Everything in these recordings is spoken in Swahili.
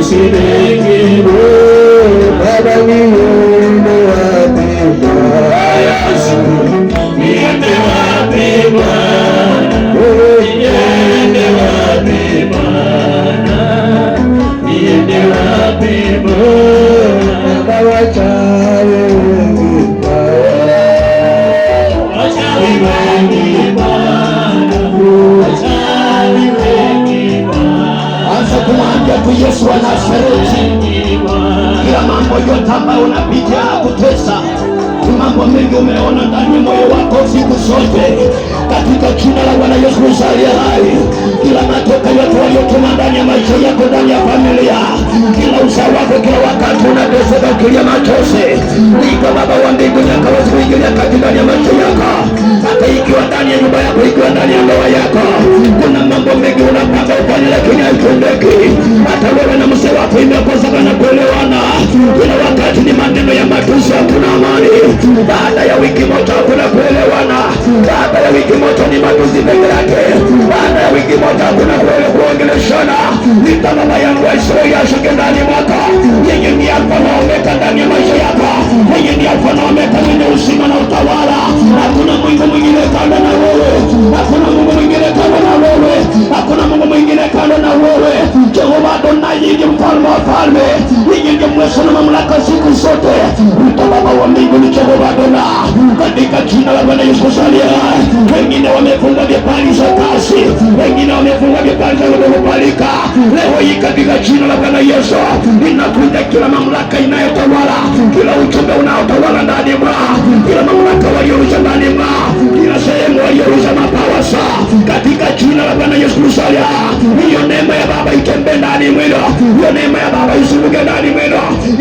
Machozi mengi. Baba, niende wapi Bwana? Yesu, niende wapi Bwana? Niende wapi Bwana? Niende wapi Bwana? Baba, wachawi wengi Bwana. Wachawi wengi Bwana, wachawi wengi Bwana, Anza kumwambia tu Yesu wa Nazareti, wengi Bwana. Kila mambo yote ambayo unapitia na kutesa, ni mambo mengi umeona ndani ya moyo wako siku zote, katika jina la Bwana Yesu Kristo aliye hai, kila matoka yote waliotuma ndani ya maisha yako, ndani ya familia, kila uzao wako, kila wakati unateseka ukilia machozi, liko Baba wa mbinguni akawezi kuingilia kati ndani ya maisha yako, hata ikiwa ndani ya nyumba yako, ikiwa ndani ya ndoa yako, kuna mambo mengi unapanga ufanye, lakini haitendeki. Hata wewe na mzee wako imekosekana kuelewana, kila wakati ni maneno ya matusi, hakuna amani. Baada ya wiki moja hakuna kuelewana, baada ya wiki moja ni matusi peke yake, baada ya wiki moja hakuna kuongeleshana. Ita baba yangu wa Israeli ashuke ndani mwako, yeye ni Alfa na Omega ndani ya maisha yako, yeye ni Alfa na Omega mwenye uzima na utawala. Hakuna Mungu mwingine kando na wewe, hakuna Mungu mwingine kando na wewe, hakuna Mungu mwingine kando na wewe. Jehova Adonai, yeye ndiye mfalme wa falme, yeye ndiye mwezo na mamlaka siku zote. Ita Baba wa mbinguni Jehova Adonai, katika jina la Bwana Yesu Kristo aliye hai. Wengine wamefunga vibali za kazi, wengine wamefunga vibali za kukubalika. Leo hii katika jina la Bwana Yesu inakuja kila mamlaka inayotawala, kila ujumbe unaotawala ndani mwa, kila mamlaka waliorusha ndani mwa, kila sehemu waliorusha mapawasa, katika jina la Bwana Yesu Kristo aliye hai. Hiyo neema ya Baba itembee ndani mwenu, hiyo neema ya Baba izunguke ndani mwenu,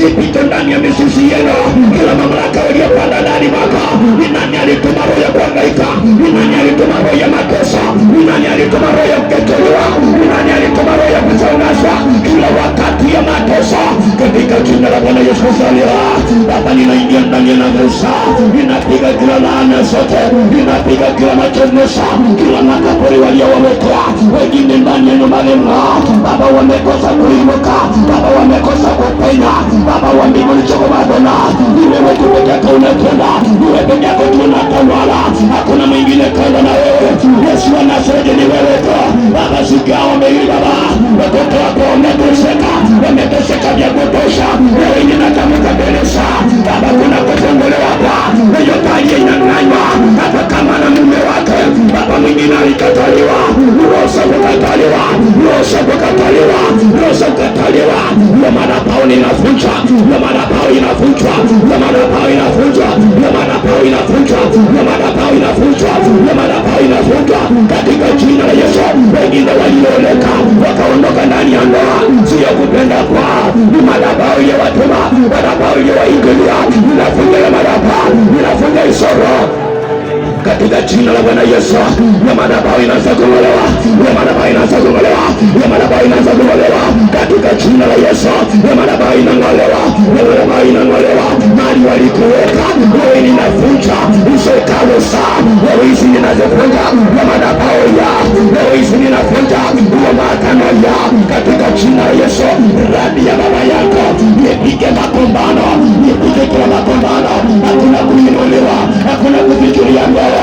ipite ndani ya mizizi yenu, kila mamlaka waliopanda ndani mwako. Ni nani alituma roho ya kuhangaika? Ni nani alituma roho ya mateso? Ni nani alituma roho ya kuketeliwa? Ni nani alituma roho ya kuchanganywa kila wakati ya mateso? Katika jina la Bwana Yesu Kristo aliye hai, Baba, ninaingia ndani ya Musa, ninapiga kila laana zote, ninapiga kila machomosa, kila makaburi waliowawekea wengine ndani ya nyumbani mwao. Baba, wamekosa kuinuka, Baba, wamekosa kupenya. Baba wa mbinguni, Jehova Adonai, ni wewe tu peke yako unatenda, ni wewe peke yako tu unatawala, hakuna mwingine kando na wewe. Yesu wa Nazareti, ni wewe tu Baba. Sikia ombi hili Baba, watoto wako wameteseka, wameteseka vya kutosha. Leo ninatamka mbele za Baba, kuna kufunguliwa kwa yeyote aliyenyang'anywa, hata kama na mume wake. Baba, mwingine alikataliwa, roho kukataliwa, roho kukataliwa, roho kukataliwa. Hiyo madhabahu ninavunja, hiyo madhabahu inavunjwa, hiyo madhabahu inavunjwa, hiyo madhabahu inavunjwa, hiyo madhabahu inavunjwa, hiyo madhabahu inavunjwa katika jina la Yesu. Wengine walioleka wakaondoka ndani ya ndoa, sio kupenda kwao, ni madhabahu iliyowatuma, madhabahu iliyowaingilia. Ninavunja hiyo madhabahu, ninavunja hizo roho katika jina la Bwana Yesu. Ya madhabahu inaanza kung'olewa, ya madhabahu inaanza kung'olewa, ya madhabahu inaanza kung'olewa katika jina la Yesu. Ya madhabahu inang'olewa, ya madhabahu inang'olewa. Mali walikuweka wewe, ninavunja hizo hekalu saa leo hizi ninazivunja, ya madhabahu ya leo hizi ninavunja hiyo maagano ya katika jina la Yesu. Radi ya baba yako nipige makombano, nipige kila makombano, hakuna kuinuliwa, hakuna kufikiria mbele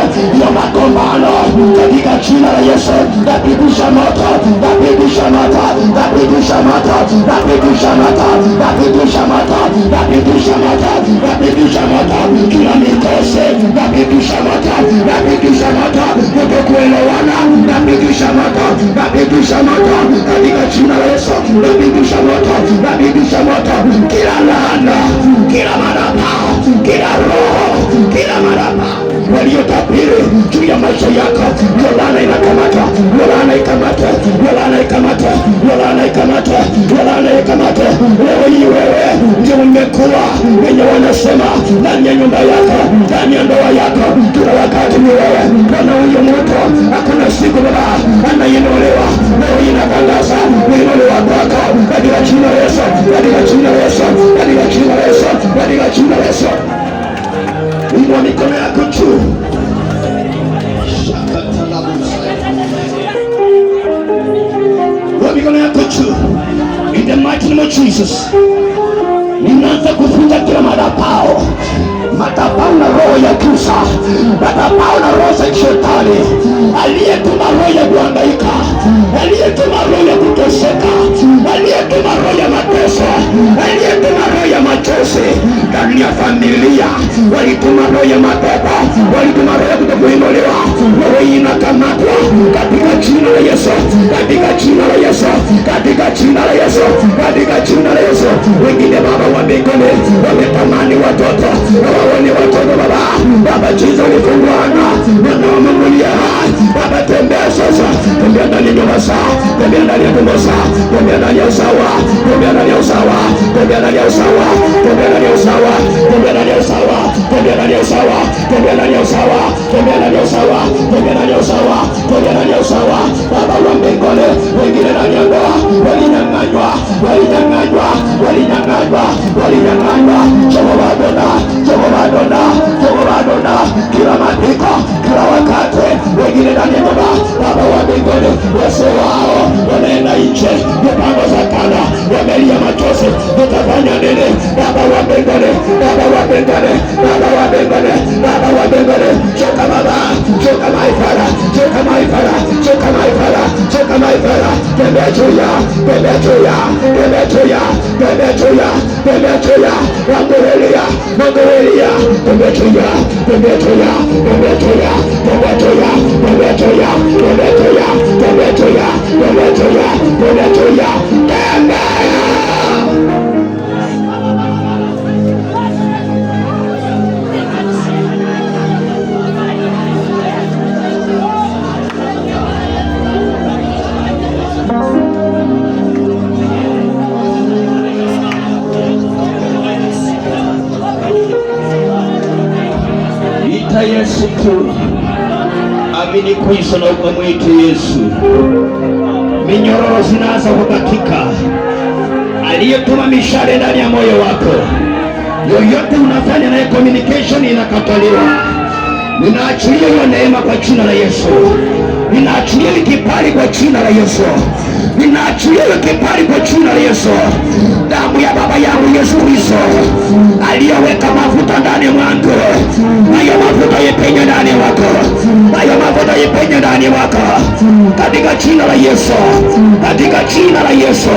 ya makombano katika jina la Yesu. Napigisha moto, napigisha moto, napigisha moto, napigisha moto, napigisha moto, napigisha moto, napigisha moto kila mikosi, napigisha moto, napigisha moto kutokuelewana, napigisha moto, napigisha moto katika jina la Yesu, napigisha moto, napigisha moto kila laana, kila madhabahu, kila roho, kila madhabahu waliotabiri juu ya maisha yako, hiyo laana inakamata, hiyo laana ikamata, hiyo laana ikamata, hiyo laana ikamata, hiyo laana ikamata. Leo hii wewe ndio umekuwa wenye wanasema ndani ya nyumba yako, ndani ya ndoa yako, kila wakati ni wewe. Bwana, huyu mtu hakuna siku baba anainuliwa. Leo hii natangaza kuinuliwa kwako katika jina la Yesu, katika jina la Yesu, katika jina la Yesu, katika jina la Yesu. Inua mikono yako juu. Shakatalabusa. Inua mikono yako juu. In the mighty mighty name of Jesus, ninaanza kuvunja kila madhabahu, madhabahu na roho ya giza, madhabahu na roho za shetani, aliyetuma roho ya kuhangaika, aliyetuma roho ya kuteseka, aliyetuma roho ya mateso, aliyetuma roho ya machozi ndani ya familia, walituma roho ya mapepo, walituma roho ya kutokuinuliwa. Roho hii inakamatwa katika jina la Yesu, katika jina la Yesu, katika jina la Yesu, katika jina la Yesu. Wengine, Baba wa mbinguni, wametamani watoto na waone watoto. Baba, Baba jinsi ulifungua anga, Mwana wa Mungu aliye hai, Baba tembea sasa, tembea ndani ya nyumba zao, tembea ndani ya tumbo zao, tembea ndani ya usawa, tembea ndani ya usawa, tembea ndani ya usawa, tembea ndani ya usawa, tembea ndani ya usawa, tembea ndani ya usawa, tembea ndani ya usawa, tembea ndani ya usawa, tembea ndani ya usawa, tembea ndani ya usawa. Baba wa mbinguni, wengine ndani ya ndoa walinyang'anywa, walinyang'anywa, walinyang'anywa, walinyang'anywa. Jehova Adonai, Jehova Adonai, Jehova Adonai, kila maandiko, kila wakati, wengine ndani ya nyumba, Baba wa mbinguni, wazee wao wanaenda nje, mipango za kana, wamelia machozi, tutafanya nini? Baba wa mbinguni, Baba wa mbinguni, Baba wa mbinguni, Baba wa mbinguni, choka Baba, choka my Father, choka my Father, choka my Father, choka my Father, tembea juu ya, tembea juu ya, tembea juu ya, tembea juu ya, tembea juu ya, Mungu Elia, Mungu Elia, tembea juu ya, tembea juu ya, tembea juu ya, tembea juu ya, tembea juu ya, tembea juu ya, tembea juu ya, tembea juu ya, tembea juu ya, tembea. Ita Yesu tu, amini Kristo na ukamwite Yesu. Minyororo zinaanza kukatika. Aliyetuma mishale ndani ya moyo wako, yoyote unafanya naye communication inakataliwa. Ninaachilia hiyo neema kwa jina la Yesu. Ninaachilia hiyo kibali kwa jina la Yesu. Ninaachilia hiyo kibali kwa jina la Yesu. Damu ya baba yangu Yesu Kristo aliyeweka mafuta ndani mwangu, hayo mafuta ipenye ndani wako, hayo mafuta ipenye ndani wako, katika jina la Yesu, katika jina la Yesu,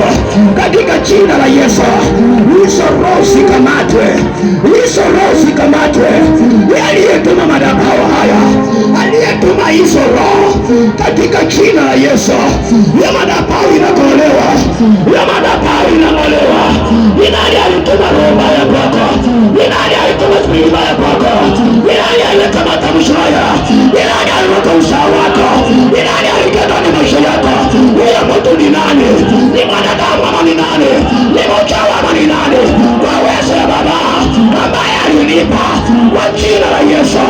katika jina la Yesu. Hizo roho zikamatwe, hizo roho zikamatwe. Aliyetuma madhabahu haya, aliyetuma hizo roho, katika jina la Yesu, ya madhabahu inatolewa, ya madhabahu inang'olewa. Ni nani alituma roho mbaya kwako? Ni nani alituma spiriti mbaya kwako? Ni nani alileta matamshi haya? Ni nani aliweka uzao wako? Ni nani aliingia ndani maisha yako? Huyo mtu ni nani? Ni mwanadamu ama ni nani? Ni mchawi ama ni nani? Kwa uwezo ya Baba ambaye alinipa kwa jina la Yesu,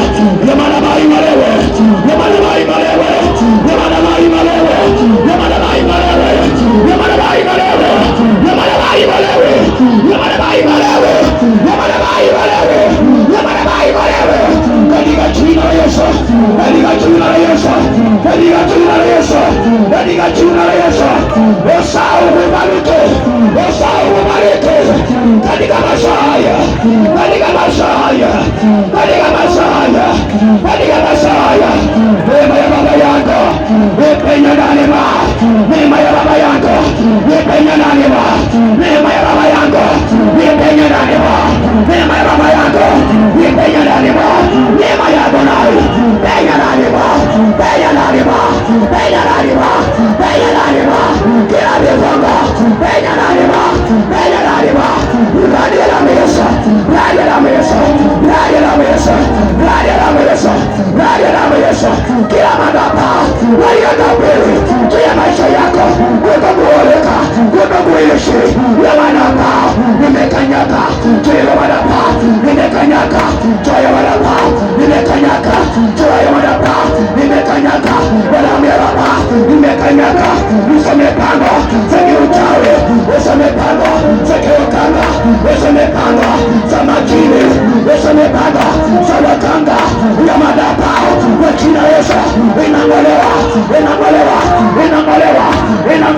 ya madhabahu ing'olewe, ya madhabahu ing'olewe, ya madhabahu ing'olewe, ya madhabahu ing'olewe, ya madhabahu ing'olewe, ya madhabahu ing'olewe, ya madhabahu ing'olewe, ya madhabahu ing'olewe, ya madhabahu ing'olewe, katika jina la Yesu, katika jina la Yesu, katika jina la Yesu, katika jina la Yesu. Esau ubariki, Esau ubariki katika maisha haya, katika maisha haya, katika maisha haya, katika maisha haya. Neema ya baba yako ipenye ndani mwa, neema ya baba yako ipenye ndani mwa, neema ya baba yako ipenye ndani mwa, neema ya baba yako ipenye ndani mwa, neema ya Adonai penya ndani mwa, penya ndani mwa, penya ndani mwa, penya ndani mwa, kila vifungo penya ndani mwa, penya ndani mwa, ndani ya Yesu, ndani ya Yesu, ndani ya Yesu, ndani ya Yesu, ndani ya Yesu, kila madhabahu waliotabiri juu ya maisha yako kutokuoleka, kutokuishi, ya madhabahu nimekanyaka juu ya madhabahu, nimekanyaka juu ya madhabahu, nimekanyaka juu ya madhabahu, nimekanyaka kwa damu ya Baba, nimekanyaka hizo mipango za kiuchawi, hizo mipango za kiuganga, hizo mipango za majini, hizo mipango za waganga ya madhabahu kwa jina Yesu inang'olewa, inang'olewa, inang'olewa, inang'olewa.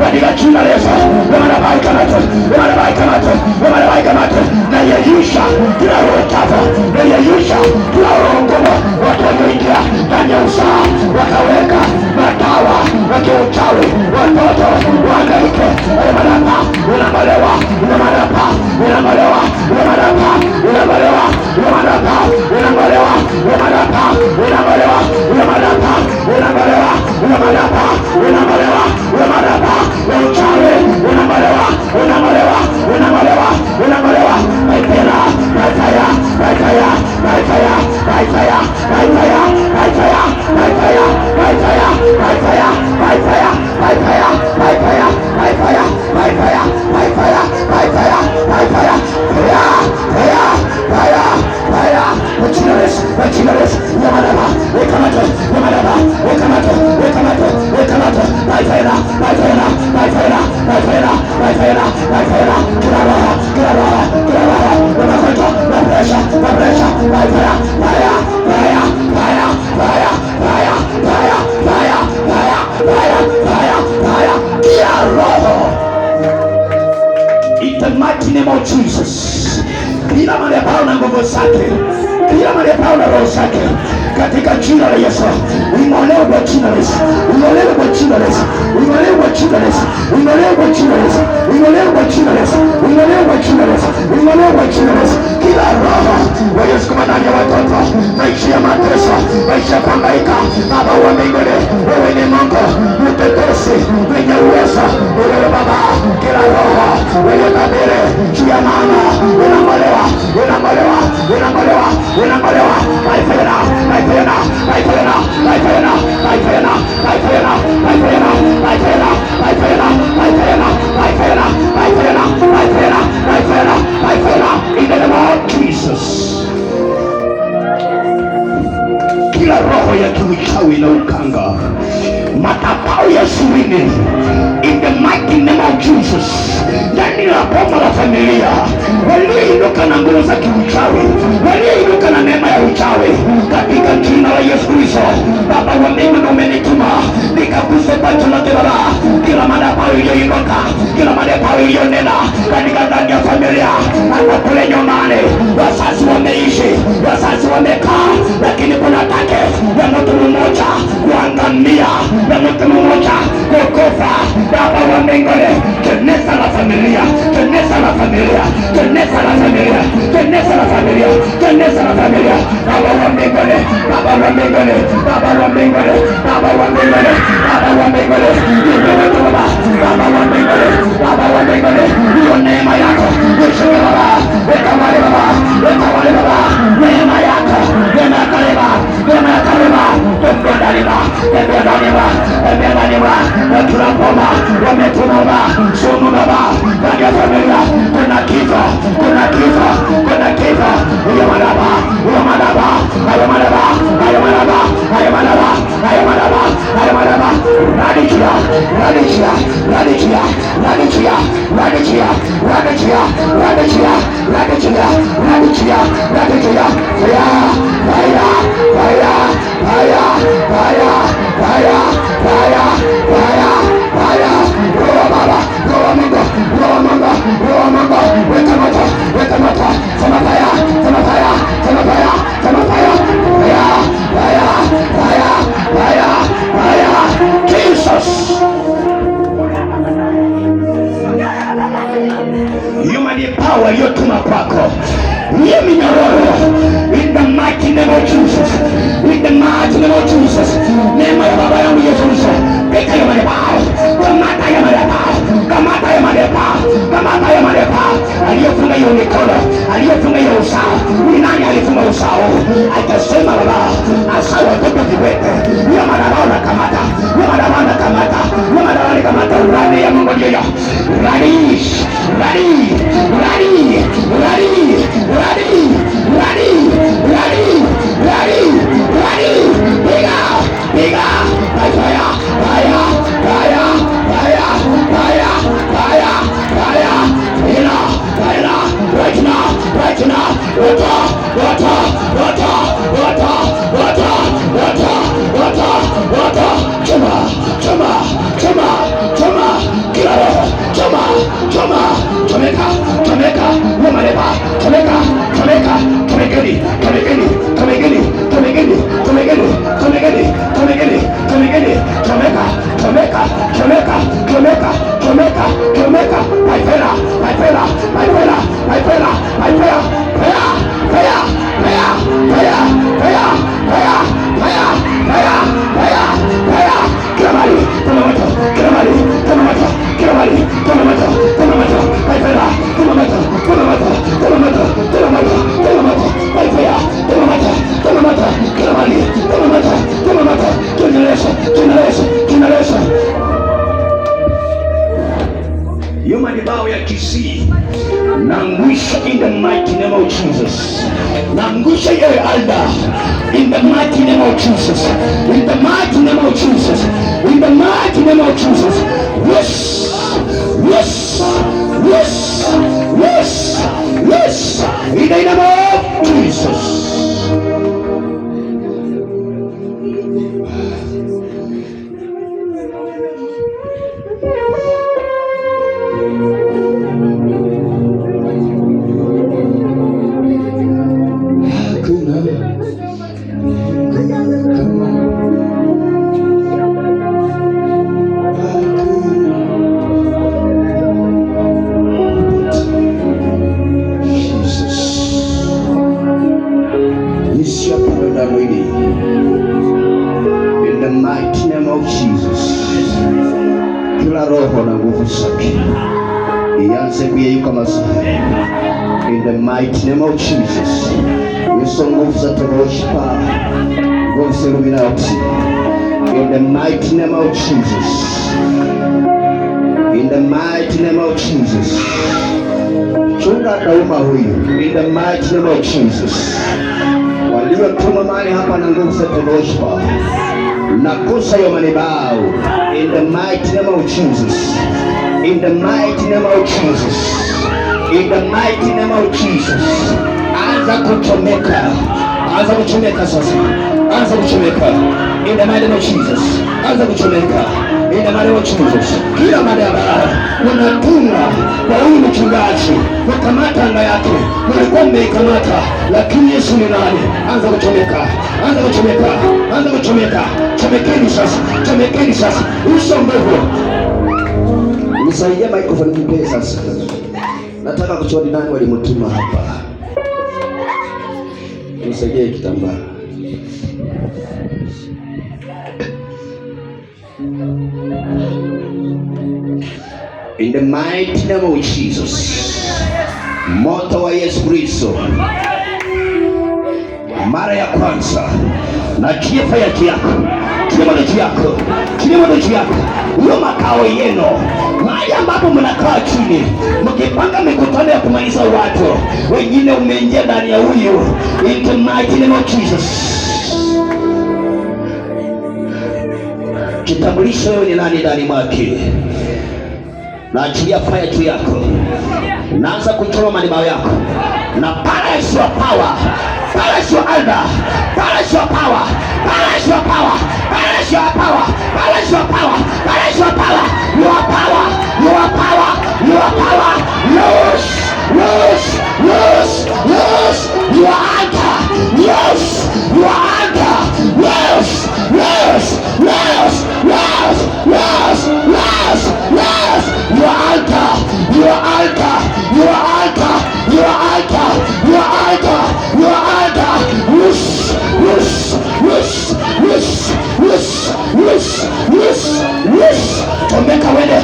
Katika jina la Yesu, madhabahu ikamatwe, madhabahu ikamatwe, madhabahu ikamatwe. Na yeyusha kila roho chafu, na yeyusha kila roho ngumu, watu walioingia ndani ya usaha wakaweka madawa ya kiuchawi, watoto wahangaike. Madhabahu inang'olewa, madhabahu inang'olewa, madhabahu inang'olewa, madhabahu inang'olewa, madhabahu inang'olewa, madhabahu inang'olewa, madhabahu inang'olewa, madhabahu ya uchawi inang'olewa, inang'olewa, inang'olewa, inang'olewa by fire, by fire, by fire, by fire, by fire, by fire, by fire, by fire, by fire, by fire, by fire, by fire, by fire, by fire, by fire, by fire, by fire, by fire, fire, fire, fire, fire, kwa jina la Yesu, kwa jina la Yesu, ya madhabahu ikamatwe, ya madhabahu ikamatwe, ikamatwe, ikamatwe by fire, by fire, by fire, by fire, by fire, by fire, kila roho, kila roho, kila roho ya magonjwa, ya pressure, ya pressure, by fire, fire, fire, fire, fire, fire, fire, fire, fire, fire, fire, fire, kila roho in the mighty name of Jesus. Kila madhabahu na nguvu zake, kila madhabahu na roho zake, katika jina la Yesu, ing'olewe kwa jina la Yesu, ing'olewe kwa jina la Yesu, ing'olewe kwa jina la Yesu, ing'olewe kwa jina la Yesu, ing'olewe kwa jina la Yesu, ing'olewe kwa jina la Yesu, ing'olewe kwa jina la Yesu. Kila roho waliosukuma ndani ya watoto, maisha ya mateso, maisha ya kuhangaika, Baba wa mbinguni, wewe ni Mungu mtetezi mwenye uwezo, wewe Baba, kila roho waliotabiri juu ya mama inang'olewa, inang'olewa, inang'olewa, inang'olewa by fire, by fire, by fire, by fire, by fire, by fire, by fire, by fire, by fire, by fire, by fire, by fire, by fire, by fire, by fire, in the name of Jesus. Kila roho ya kiuchawi na ukanga, madhabahu ya sirini, in the mighty name of Jesus, ndani ya boma la familia, walioinuka na nguvu za kiuchawi, walioinuka na neema ya uchawi, katika jina la Yesu Kristo, Baba wa mbinguni, umenituma nikaguse pacho lake Baba, kila madhabahu iliyoinuka, kila madhabahu iliyonena katika ndani ya familia, hata kule nyumbani, wazazi wameishi, wazazi wamekaa, lakini kuna take ya mtu mmoja kuangamia, ya mtu mmoja kukufa. Baba wa mbinguni, jeneza la familia, jeneza la familia, jeneza la familia, jeneza la familia, jeneza la familia. Baba wa mbinguni, Baba wa mbinguni, Baba wa mbinguni, Baba wa mbinguni, Baba wa mbinguni, nimewetu Baba, Baba wa mbinguni, Baba wa mbinguni, hiyo neema yako ishuke Baba, ikawale Baba, ikawale Baba, neema yako, neema ya Kaleba, neema ya Kaleba, tembea ndani ba, tembea ndani ba, tembea ndani ba, kila boma wametuma ba, sumu Baba, ndani ya familia kuna kifo, kuna kifo, kuna kifo, hiyo madhabahu, hiyo madhabahu, hayo madhabahu, hayo madhabahu, hayo madhabahu, hayo madhabahu, hayo madhabahu, radikia, radikia, radikia, radikia, radikia, radikia, radikia, radikia, radikia, radikia, fire, fire, fire, fire, fire, fire, fire, fire, fire, roho Baba, roho Mungu, roho Mungu, roho Mungu, weka moto, weka moto, sema fire, sema fire, sema fire, sema fire, fire, fire, fire, fire, fire, Jesus. Human power iliyotuma kwako hiyo minyororo, in the mighty name of Jesus, in the mighty name of Jesus, neema ya baba yangu Yesu Kristo, pika hiyo madhabahu, kamata hiyo madhabahu, kamata hiyo madhabahu, kamata hiyo madhabahu, aliyofunga hiyo mikono, aliyofunga hiyo uzao. Ni nani alifunga uzao? Akasema baba, asa watoto viwete. Hiyo madhabahu na kamata, hiyo madhabahu na kamata, hiyo madhabahu na kamata. Radi ya Mungu ndio hiyo, radi, radi, radi, radi, radi, radi, radi, radi, radi, piga, piga, fire, fire, fire, fire, fire, fire, fire, fire, fire, right now, right now, water, water, water, water, water, water, water, water, choma, choma, choma, choma, kila Chomeka, chomeka, chomekeni, chomekeni, chomekeni, chomekeni, chomekeni, chomekeni, chomekeni, chomekeni, chomeka, chomeka, chomeka, chomeka, chomeka, chomeka, by fire, by fire, by fire, by fire, by fire, fire, fire, fire, fire, fire, fire, fire, fire, fire, fire, kila mahali, kama moto, kila mahali, kama moto, kila mahali, kama moto, kama moto, by fire, kama moto, kama moto, kama moto, kama moto, kama moto, by fire, kama moto, kama moto, kila mahali, kama moto, kama moto, tunaresha, tunaresha, tunaresha. Hiyo madhabahu ya Kisii naangusha in the mighty name of Jesus. Naangusha hiyo altar in the mighty name of Jesus. In the mighty name of Jesus. In the mighty name of Jesus. Yes. Yes. Yes. Yes. Yes. In the name of Jesus. Hakuna kama hakuna Jesus. Yesu hapa mwili. In the mighty name of Jesus. Kila roho na nguvu zake ianze kuyeyuka masaa. In the mighty name of Jesus. Yesu, nguvu za Teroshpa, nguvu za Illuminati. In the mighty name of Jesus. In the mighty name of Jesus. Chunga atauma huyu. In the mighty name of Jesus. Waliotuma mahali hapa na nguvu za Teroshpa, nagusa hiyo madhabahu. In the mighty name of Jesus. In the mighty name of Jesus. In the mighty name of Jesus. Anza kuchomeka. Anza kuchomeka sasa. Anza kuchomeka. In the mighty name of Jesus. Anza kuchomeka. In the mighty name of Jesus. Kila madhabahu unatumwa kwa huyu mchungaji kukamata anga yake, mlikuwa mmeikamata, lakini Yesu ni nani? Anza kuchomeka, anza kuchomeka, anza kuchomeka. Chomekeni sasa, chomekeni sasa, uso nguvu. Nisaidie microphone nipe sasa. Nataka kujua ni nani walimtuma hapa. Nisaidie kitambaa. In the mighty name of Jesus. Moto wa Yesu Kristo. Mara ya kwanza na kifo ya yako, kilimo yako, kilimo yako, hiyo makao yenu, mahali ambapo mnakaa chini mkipanga mikutano ya kumaliza watu wengine, umeingia ndani ya huyu. In the mighty name of Jesus. Kitambulisho, wewe ni nani ndani mwake? Naachilia fire juu yako, naanza kuchoma madhabahu yako na paralyze your power, paralyze your altar, paralyze your power, paralyze your power, paralyze your power, paralyze your power, paralyze your power, your power, your power, your power, loose, loose, loose, loose, your altar, yes, your altar, yes, yes, yes, yes, yes, yes, yes, your altar, your altar, your altar, your altar, your altar, your altar, loose, loose, loose, loose, loose, loose, loose, loose. Chomeka wende,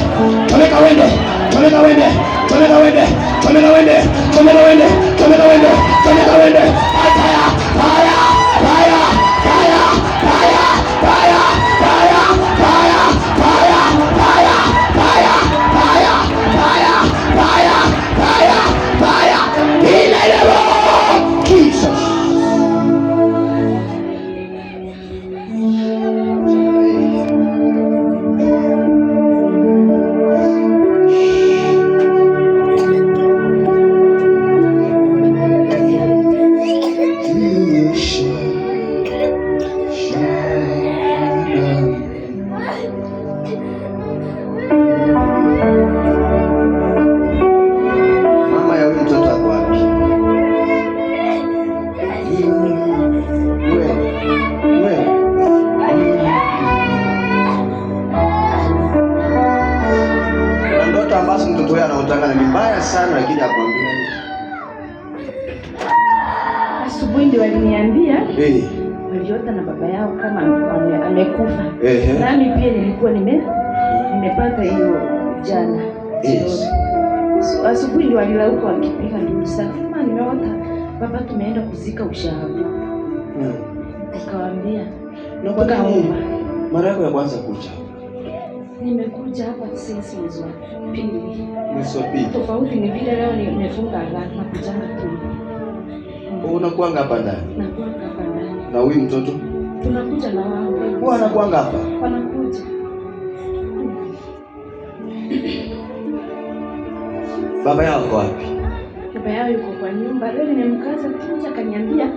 chomeka wende, chomeka wende, chomeka wende, chomeka wende, chomeka wende, chomeka wende, chomeka wende. Fire, fire, fire, fire, fire, fire, fire, fire, fire, fire, fire, fire, fire, fire, fire, fire. In the name of Jesus. Ndoto ambazo mtoto wewe anaotanga ni mbaya sana, lakini hakwambia. Asubuhi ndio waliniambia Eh. waliota na baba yao kama amekufa. Ehe. Nami pia nilikuwa nimepata hiyo jana. Yes. So, asubuhi ndio walirauka wakipiga nduru sana. Mama, nimeota baba tumeenda kuzika ushago. Nikawaambia Na kwa nini tukaomba. mara yako ya kwanza kuja? Nimekuja hapa since mwezi wa pili. Mwezi wa pili. Tofauti ni vile leo nimefunga agano na kujanga tu. Unakuanga hapa ndani. Nakuwa hapa ndani. Na huyu mtoto Tunakuja na wao. huwa anakuanga hapa. Wanakuja. Baba yao ako wapi? Baba yao yuko kwa nyumba. Leo nimemkaza kuja, akaniambia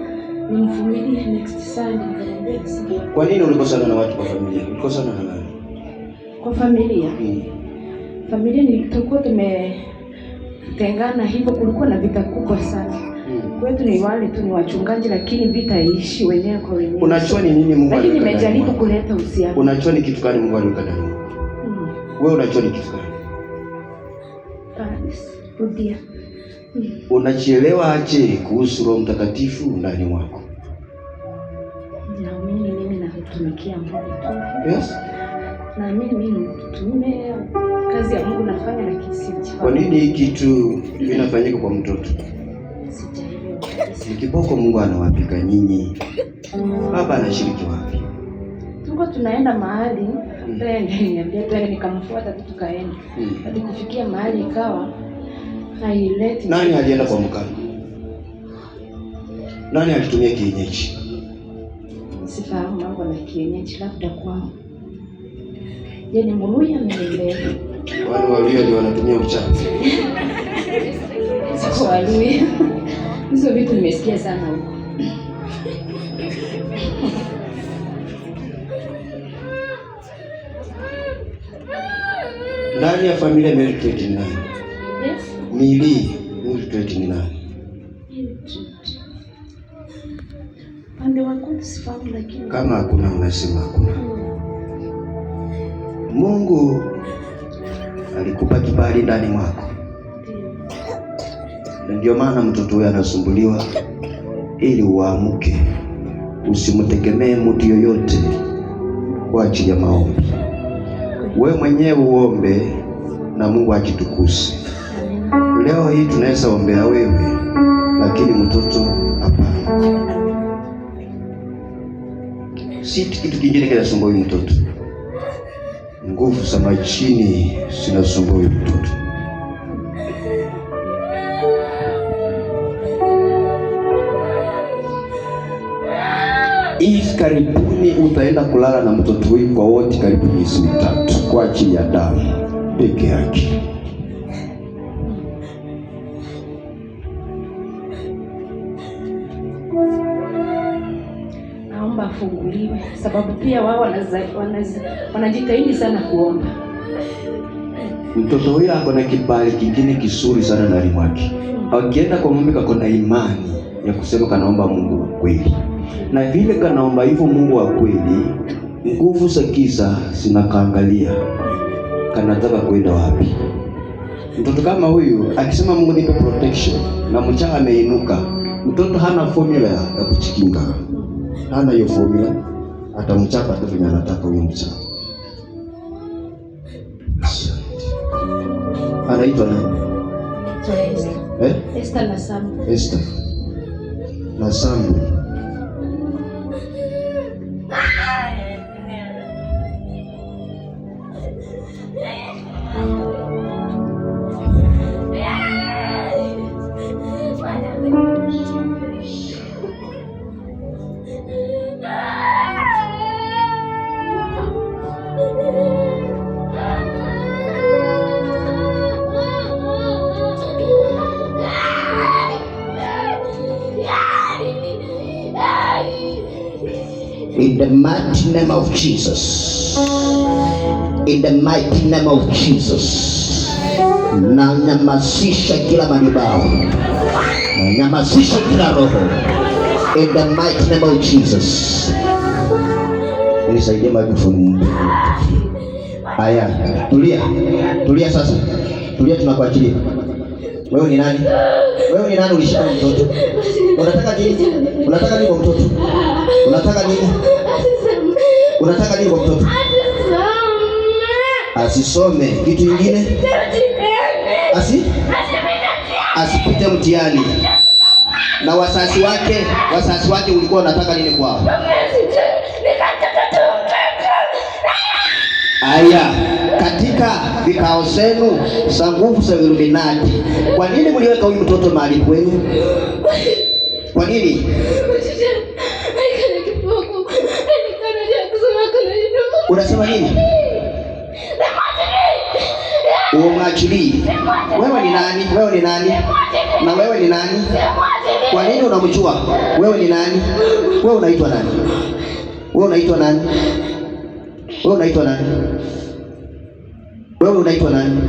nimvumilie next Sunday. Nikamwambia sawa. Kwa nini ulikosana na watu kwa familia? Ulikosana na nani? Kwa familia. Familia nilitokuwa tumetengana hivyo, kulikuwa na vita kubwa sana. Kwetu ni wale tu ni wachungaji, lakini vita iishi wenyewe kwa wenyewe. Unajua ni nini Mungu Lakini aliweka ndani nimejaribu mwako? kuleta uhusiano. Unajua ni kitu gani Mungu aliweka ndani mwako? Wewe unajua ni kitu gani? Rudia. Unachielewa aje kuhusu Roho Mtakatifu ndani mwako? Naamini mimi namtumikia Mungu tu. Yes. Naamini mimi ni mtume, kazi ya Mungu nafanya, lakini sijifahamu. Kwa nini hii kitu inafanyika kwa mtoto? Sijaelewa kabisa. Ni kiboko Mungu anawapika nyinyi. Baba anashiriki wapi? Tulikuwa tunaenda mahali, yeye ndiye aliniambia twende, nikamfuata tu tukaenda. Hadi kufikia mahali ikawa haileti. Nani alienda kwa mganga? Nani alitumia kienyeji? Sifahamu mambo na kienyeji, labda kwao. Je, ni Mluya ni Mbele? Wale walio ndio wanatumia uchawi. Siko Waluya. Hizo vitu nimesikia sana huko. Ndani ya familia Mildred ni nani? Yes. Mili Mildred ni nani? Pande wa kwetu sifahamu, lakini Kama hakuna unasema hakuna. Mungu alikupa kibali ndani mwako. Ndio. Na ndio maana mtoto huyu anasumbuliwa ili uamke. Usimtegemee mtu yoyote kwa ajili ya maombi. We mwenyewe uombe na Mungu ajitukuse. Leo hii tunaweza ombea wewe, lakini mtoto hapana. Si kitu kingine kinasumbua huyu mtoto. Nguvu za majini zinasumbua huyu mtoto. Hivi karibuni utaenda kulala na mtoto huyu kwa wote karibu miezi 3 kwa ajili ya damu peke yake. Naomba afunguliwe, sababu pia wao wanajitahidi sana kuomba. Mtoto huyu ako na kibali kingine kizuri sana ndani mwake. Akienda kwa mume kako na imani ya kusema kanaomba Mungu wa kweli, na vile kanaomba hivyo Mungu wa kweli, nguvu za giza zinakaangalia, kanataka kwenda wapi. Mtoto kama huyu akisema Mungu nipe protection na mchana ameinuka, mtoto hana formula ya kujikinga, hana hiyo formula, atamchapa tu venye anataka huyo mchana. Anaitwa nani? Esther. Eh? Esther na Samu. Esther na Samu. In the mighty name of Jesus. In the mighty name of Jesus. Na nyamasisha kila madhabahu. Na nyamasisha kila roho. In the mighty name of Jesus. Nisaidie microphone. Haya, tulia. Tulia sasa. Tulia, tunakuachilia. Wewe ni nani? Wewe ni nani ulishika mtoto? Unataka nini? Unataka nini kwa mtoto? Unataka nini? Unataka nini kwa mtoto? Asisome. Kitu kingine? Asi? Asipite mtihani. Na wazazi wake ulikuwa unataka nini kwao? Aya, katika vikao zenu za nguvu za Illuminati, kwa nini mliweka huyu mtoto mahali kwenu? Kwa nini? Unasema nini? Umwachilii. Wewe ni nani? Wewe ni nani? Na wewe ni nani? Kwa nini unamjua? Wewe ni nani? Wewe unaitwa nani? Wewe unaitwa nani? Wewe unaitwa nani? Wewe unaitwa nani?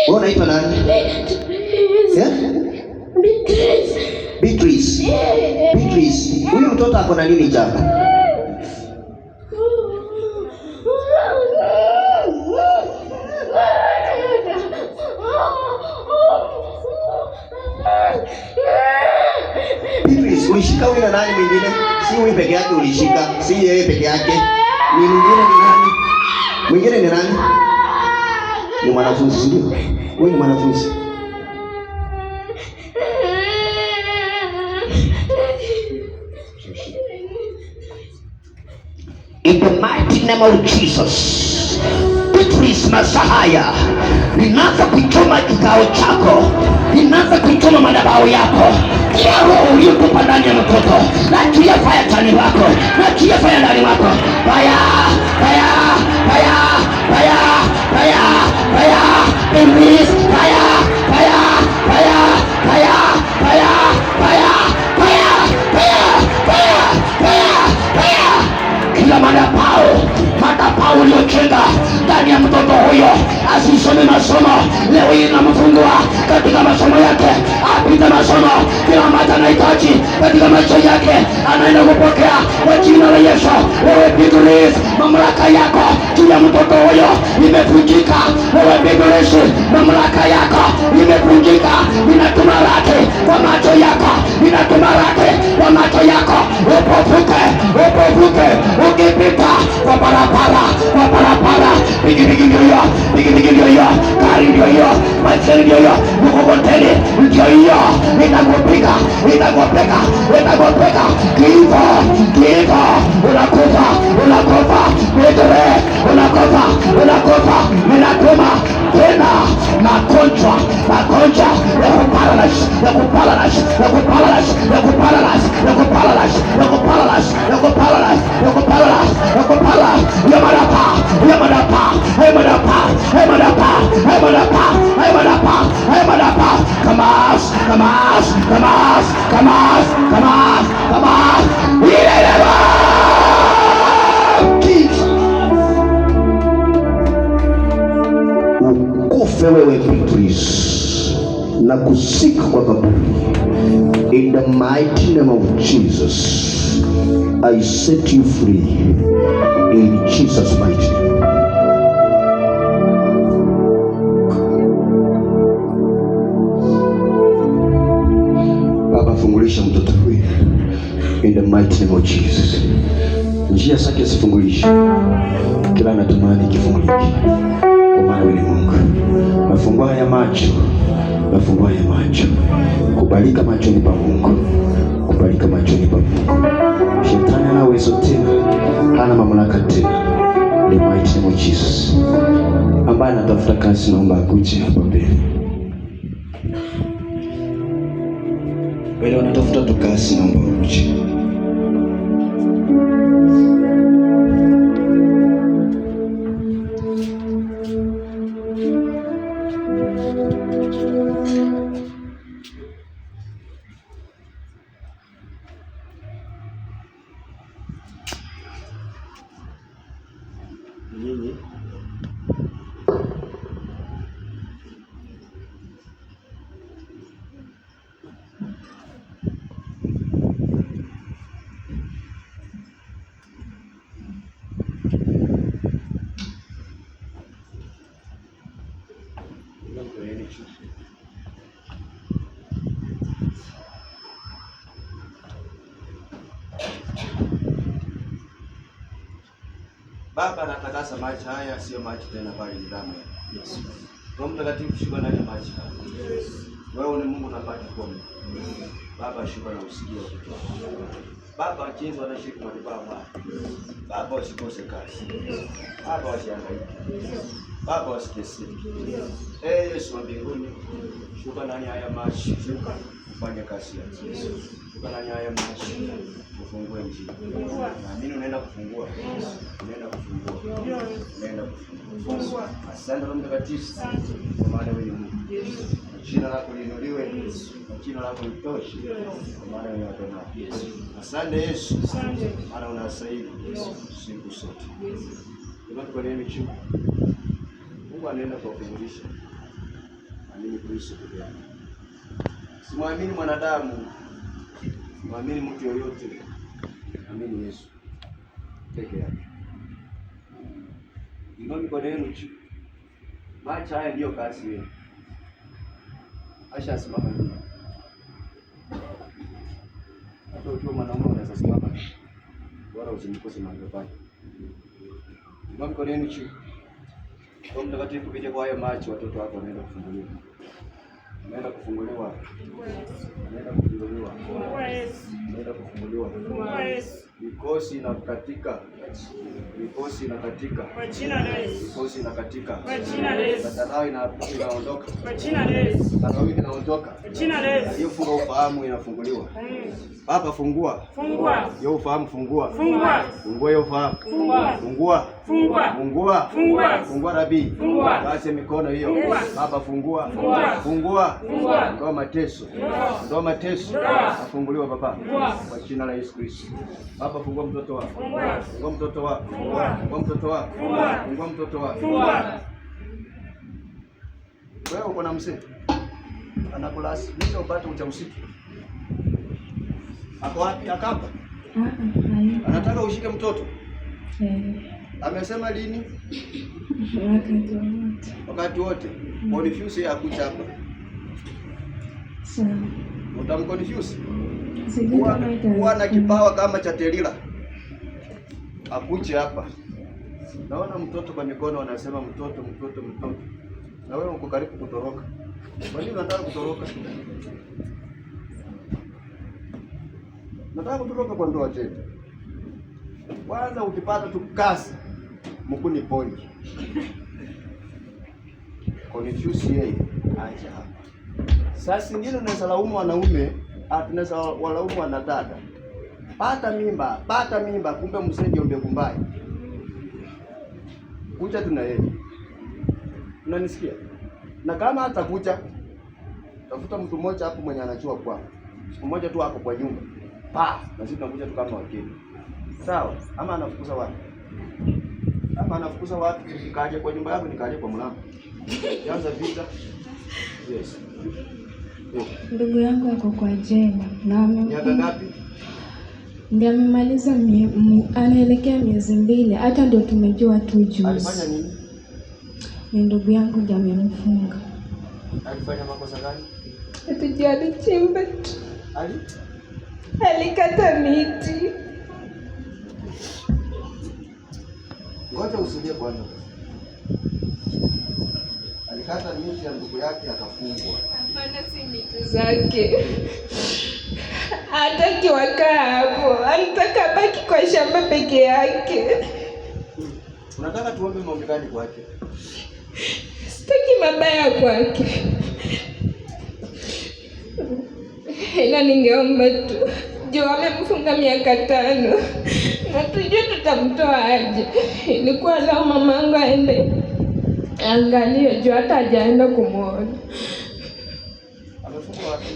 Wewe unaitwa nani? Yeah? Beatrice. Beatrice. Huyu mtoto ako na nini chako? Beatrice, ulishika huyu na nani mwingine? Si huyu peke yake ulishika, si yeye peke yake. Ni mwingine ni nani? Mwingine ni nani? Ni mwanafunzi, si ndio? Huyu ni mwanafunzi. In the mighty name of Jesus. Beatrice Masahaya, ninaanza kuchoma kikao chako, ninaanza kuchoma madhabahu yako, kila roho uliotupa ndani ya mtoto, naachilia fire ndani wako, naachilia fire ndani wako, fire, fire, fire, fire, fire, fire, release, fire, fire, fire, fire, fire, fire, fire, fire, fire, fire, fire. Kila madhabahu uliojenga ndani ya mtoto huyo asisome masomo, leo hii namfungua katika masomo yake, apite masomo, kila ambacho anahitaji katika maisha yake anaenda kupokea kwa jina la Yesu. Wewe Beatrice, mamlaka yako juu ya mtoto huyo imevunjika. Wewe Beatrice, mamlaka yako imevunjika. Ninatuma radi kwa macho yako, ninatuma radi kwa macho yako, upofuke, upofuke, ukipita kwa barabara, kwa barabara, pikipiki ndio hiyo, pikipiki ndio hiyo, gari ndio hiyo, baiskeli ndio hiyo, mkokoteni ndio hiyo, itakupiga, itakupiga, itakupiga, kifo, kifo, unakufa, unakufa, Beatrice, unakufa, unakufa, ninatuma tena magonjwa, magonjwa ya kuparalyze, ya kuparalyze, ya kuparalyze, ya kuparalyze, ya kuparalyze, ya kuparalyze, ya kuparalyze, ya kuparalyze, ya kuparalyze, ya madapa, ya madapa, ya madapa, ya madapa, ya madapa, ya madapa, ya madapa, come out, come out, come out, come out, come out, come out, ile. Jesus. Ukufe wewe Beatrice na kuzika kwa kaburi. In the mighty name of Jesus, I set you free in Jesus' mighty name. Baba, fungulisha mtoto huyu in the mighty name of Jesus. Njia zake zifungulishe, kila anatamani kifungulike, kwa maana wewe ni Mungu. Nafungua haya macho, nafungua haya macho, kubalika machoni pa Mungu, kubalika machoni pa Mungu. Shetani hana uwezo tena, hana mamlaka tena. In the mighty name of Jesus. Ambaye anatafuta kazi, naomba akuje hapa mbele. Wale wanatafuta tu kazi, naomba wakuje. Nyinyi. Mikono yenu juu. Baba, natakasa maji haya, sio maji tena, bali ni damu ya Yesu. Roho Mtakatifu, shuka ndani ya maji haya. Wewe ni Mungu unapata kuomba. Baba, shuka na usikie watoto wako. Baba, jinsi wanashiriki madhabahu haya. Baba, wasikose kazi. Baba, wasihangaike. Baba, wasiteseke. Ee Yesu wa mbinguni, shuka ndani ya haya maji. Ufanye kazi yako. Shuka ndani ya haya maji. Ufungue njia. Naamini unaenda kufungua. Unaenda kufungua. Unaenda kufungua. Asante Roho Mtakatifu. Kwa maana wewe ni Mungu. Jina lako liinuliwe. Na jina lako litoshe. Kwa maana wewe ni wapenda. Asante Yesu. Maana unastahili siku zote. Jamani, kwa nini juu? Mungu anaenda kuwafundisha. Amini Kristo peke yake. Simwamini mwanadamu. Mwamini mtu yoyote. Amini Yesu peke yake. Inua mikono yenu juu. Macho haya ndiyo kazi yenu. Asha simama nyuma. Hata ukiwa mwanaume unaweza simama. Bora usimkose mahali pake. Inua mikono yenu juu. Roho Mtakatifu, kupitia kwa hayo macho watoto wako wanaenda kufunguliwa. Wanaenda kufunguliwa. Wanaenda kufunguliwa. Wanaenda kufunguliwa. Mikosi inakatika. Mikosi inakatika. Kwa jina la Yesu. Mikosi inakatika. Kwa jina la Yesu. Madharau inaondoka. Kwa jina la Yesu. Madharau inaondoka. Kwa jina la Yesu. Aliyofunga ufahamu inafunguliwa. Baba, fungua. Fungua. Hiyo ufahamu fungua. Fungua. Fungua hiyo ufahamu. Fungua. Fungua. Fungua. Fungua. Fungua. Fungua rabii. Fungua. Basi mikono hiyo. Fungua. Baba fungua. Fungua. Fungua. Fungua. Ondoa mateso. Fungua. Ondoa mateso. Fungua. Afunguliwa baba. Fungua. Kwa jina la Yesu Kristo. Baba fungua mtoto wako. Fungua. Fungua mtoto wako. Fungua. Fungua mtoto wako. Fungua. Fungua mtoto wako. Fungua. Wewe uko na mzee anakulazimisha upate ujauzito. Ako wapi? Akapa. Hayupo. Anataka ushike mtoto. Eh, Amesema lini? wakati wowote. Wakati wote. Confuse akuja hapa. Sawa. Utamconfuse. Sijui Kuwa, kama kuwa na itawezekana. kipawa kama cha Delila. Akuje hapa. Naona mtoto kwa mikono anasema mtoto mtoto mtoto. Na wewe uko karibu kutoroka. Kwa nini unataka kutoroka? Nataka kutoroka kwa ndoa tena. Kwanza ukipata tu kazi mkuni point. Confuse yeye acha hapa. Saa zingine unaweza laumu wanaume, tunaweza walaumu wanadada. Pata mimba, pata mimba, kumbe mzee ndio mbegu mbaya. Kuja tuna yeye. Unanisikia? Na kama hatakuja, tafuta mtu mmoja hapo mwenye anajua kwao. Siku moja tu hapo kwa nyumba. Pa, na sisi tunakuja tu kama wageni. Sawa? Ama anafukuza watu. Ama anafukuza watu, nikaje kwa nyumba yako, nikaje kwa mlango. Anza vita. Yes. Oh. Ndugu yangu ako kwa jela na Miaka ngapi? Ndiye amemaliza anaelekea miezi 2, hata ndio tumejua tu juzi. Alifanya nini? Ni ndugu yangu ndiye amemfunga. Alifanya makosa gani? Hatujui, alichimba tu. Ali? Alikata miti. Ngoja usilie kwanza. Alikata miti ya ndugu yake akafungwa. Hapana, si miti zake. Hataki wakaa hapo, anataka abaki kwa shamba peke yake. Unataka tuombe maombi gani kwake? Sitaki mabaya kwake, ila ningeomba tu juu amemfunga miaka 5 na tujue tutamtoa aje. Ilikuwa leo mamangu aende angalie, juu hata hajaenda kumuona. Amefungwa wapi?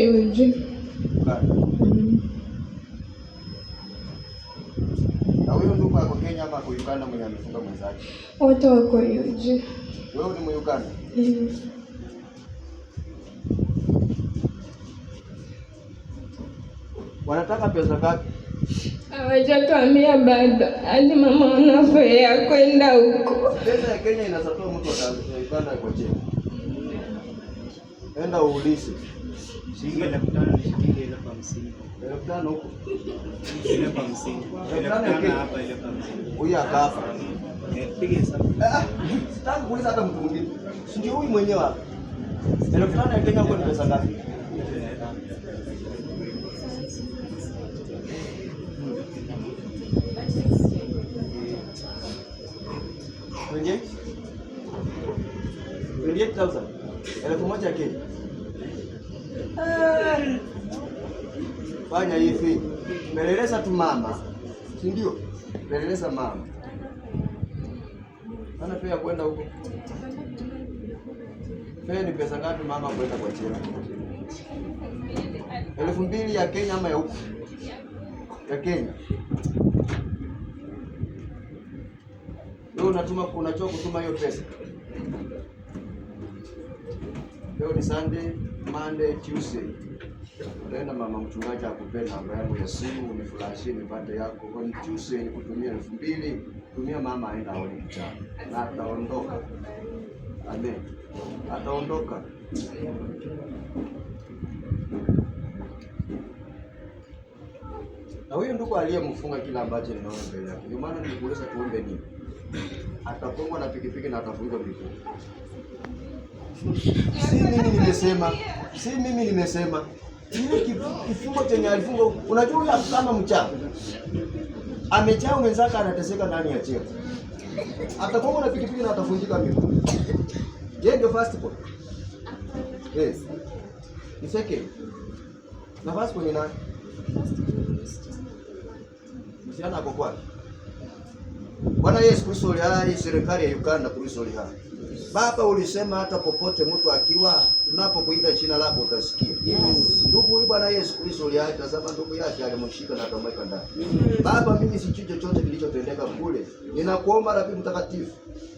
Yuji. Uganda. Na huyo ndugu ako Kenya ama ako Uganda mwenye amefunga mwenzake? Wote wako Yuji. Wewe ni Uganda? Mm. Wanataka pesa ngapi? Hawajatuambia bado, hadi mama ana fare ya kwenda huko. Pesa ya Kenya inasatoa mtu Uganda kwa chini. Enda uulize. Shilingi 5,000 ni shilingi 50,000. 5,000 huko. 50,000. 5,000 hapa 50,000. Huyu akafa. Piga hesabu. Sitaki kuuliza hata mtu mwingine. Si ndio huyu mwenyewe hapa. 5,000 ya Kenya huko ni pesa ngapi? 28,000. 1,000 ya Kenya. Fanya hivi. Peleleza tu mama. Si ndio? Peleleza mama. Ana fare kwenda huko. Fare ni pesa ngapi mama kwenda kwa jela? 2,000 ya Kenya ama ya huko? Ya Kenya. Wewe unatuma, unajua kutuma hiyo pesa. Leo ni Sunday, Monday, Tuesday. Utaenda mama mchungaji akupe namba yangu ya simu, unifurahishie nipate yako. On Tuesday nikutumia 2,000, tumia mama aenda aone kichaa. Na ataondoka. Amen. Ataondoka. Na huyu ndugu aliyemfunga kila ambacho ninaona mbele yake. Ndio maana nilikuuliza tuombe nini? Atagongwa na pikipiki na atavunjwa miguu. Si mimi nimesema, si mimi nimesema. Ile kifungo chenye alifunga, unajua huyu kama mchawi. Amejaa mwenzake anateseka ndani ya jela. Atagongwa na pikipiki na atavunjika miguu. Yeye ndio first born. Yes. Ni second. Na first born ni nani? Msichana ako kwake. Bwana Yesu Kristo ali hai, serikali ya Uganda Kristo ali hai. Baba, ulisema hata popote mtu akiwa, tunapokuita jina lako utasikia. Yes. Ndugu huyu Bwana Yesu Kristo ali hai, tazama ndugu yake alimshika na akamweka ndani. Baba, mimi sijui chochote kilichotendeka kule. Ninakuomba Rabi Mtakatifu,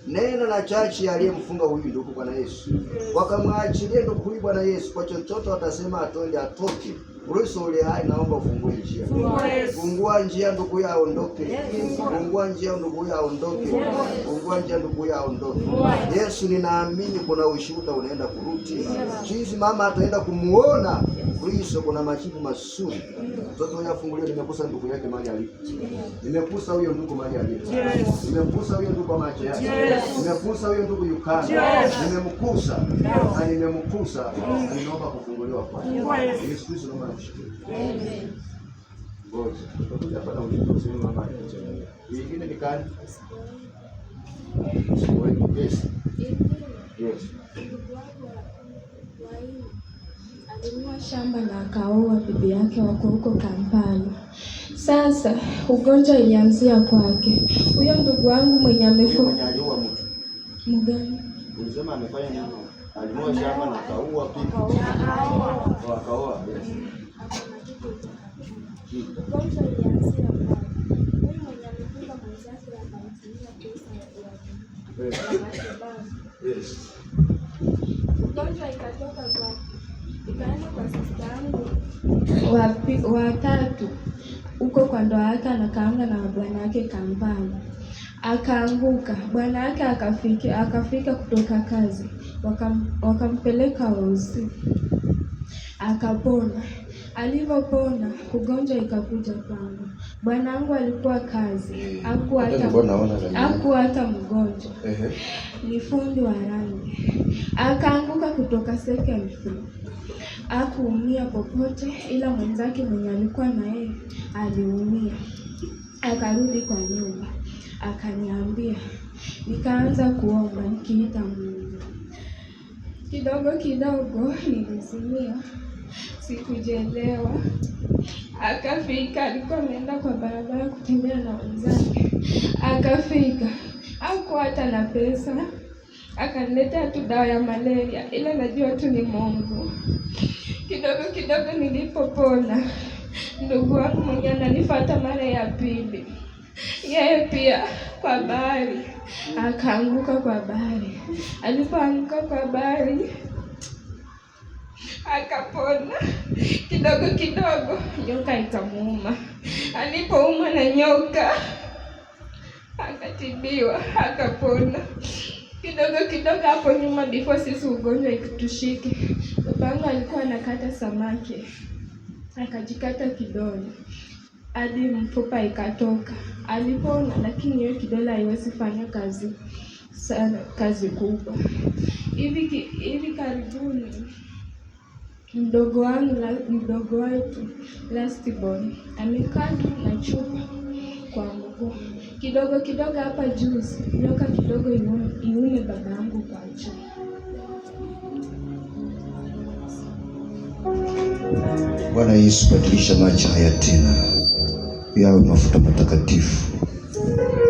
nena na chachi aliyemfunga huyu ndugu Bwana Yesu. Wakamwachilie ndugu huyu Bwana Yesu, kwa chochote watasema atonde atoke. Kristo ule hai, naomba ufungue njia. Fungua njia ndugu huyu aondoke. Fungua njia ndugu huyu aondoke. Fungua njia ndugu huyu aondoke. Yesu, ninaamini kuna ushuhuda unaenda kurudi. Jinsi mama ataenda kumuona Kristo, kuna majibu mazuri. Mtoto huyu afunguliwe. Nimekusa ndugu yake mahali alipo. Nimekusa huyo ndugu mahali alipo. Nimekusa huyo ndugu kwa macho yake. Nimekusa huyo ndugu Uganda. Nimemkusa na nimemkusa na ninaomba kufunguliwa kwake. Yesu Kristo, naomba nakushukuru. Ngoja. Utakuja hapa na ushuhuda useme mama alikuchelewa. Nyingine ni kani? Yes. Yes. Alinunua shamba na akaoa bibi yake wako huko Kampala. Sasa ugonjwa ilianzia kwake. Huyo ndugu wangu mwenye amefu Mwenye aliua mtu. mgani? Ulisema amefanya nini? Alinunua shamba na akaua bibi. Oh, akaoa. Yes. Ugonjwa ilianzia kwake. Huyu mwenye amefunga mwenzake akamtumia pesa ya matibabu. Yes. Ugonjwa ikatoka kwake ikaenda kwa sista yangu wa tatu huko kwa ndoa yake, anakaanga na bwana yake Kampala. Akaanguka, bwana yake akafika kutoka kazi, wakampeleka hosi, akapona. Alivyopona ugonjwa ikakuja kwangu. Bwana wangu alikuwa kazi, hakuwa hata mgonjwa, ni fundi wa rangi. Akaanguka kutoka second floor, hakuumia popote, ila mwenzake mwenye alikuwa na yeye aliumia. Akarudi kwa nyumba akaniambia, nikaanza kuomba nikiita Mungu. Kidogo kidogo nilizimia, sikujelewa. Akafika, alikuwa ameenda kwa barabara kutembea na wenzake. Akafika, hakuwa hata na pesa, akaniletea tu dawa ya malaria, ila najua tu ni Mungu. Kidogo kidogo nilipopona, ndugu wangu mwenye ananifuata mara ya pili, yeye pia kwa bahari akaanguka kwa bahari. Alipoanguka kwa bahari akapona. Kidogo kidogo nyoka ikamuuma. Alipoumwa na nyoka akatibiwa akapona. Kidogo kidogo hapo nyuma, before sisi ugonjwa ikitushike, babangu alikuwa anakata samaki akajikata kidole hadi mfupa ikatoka. Alipona, lakini hiyo kidole haiwezi fanya kazi sana, kazi kubwa. Hivi karibuni mdogo wangu mdogo wetu last born amekaa tu na chupa kwa mguu. Kidogo kidogo hapa juzi nyoka kidogo iume baba yangu kwa juu. Bwana Yesu, badilisha maji haya tena yawe mafuta matakatifu.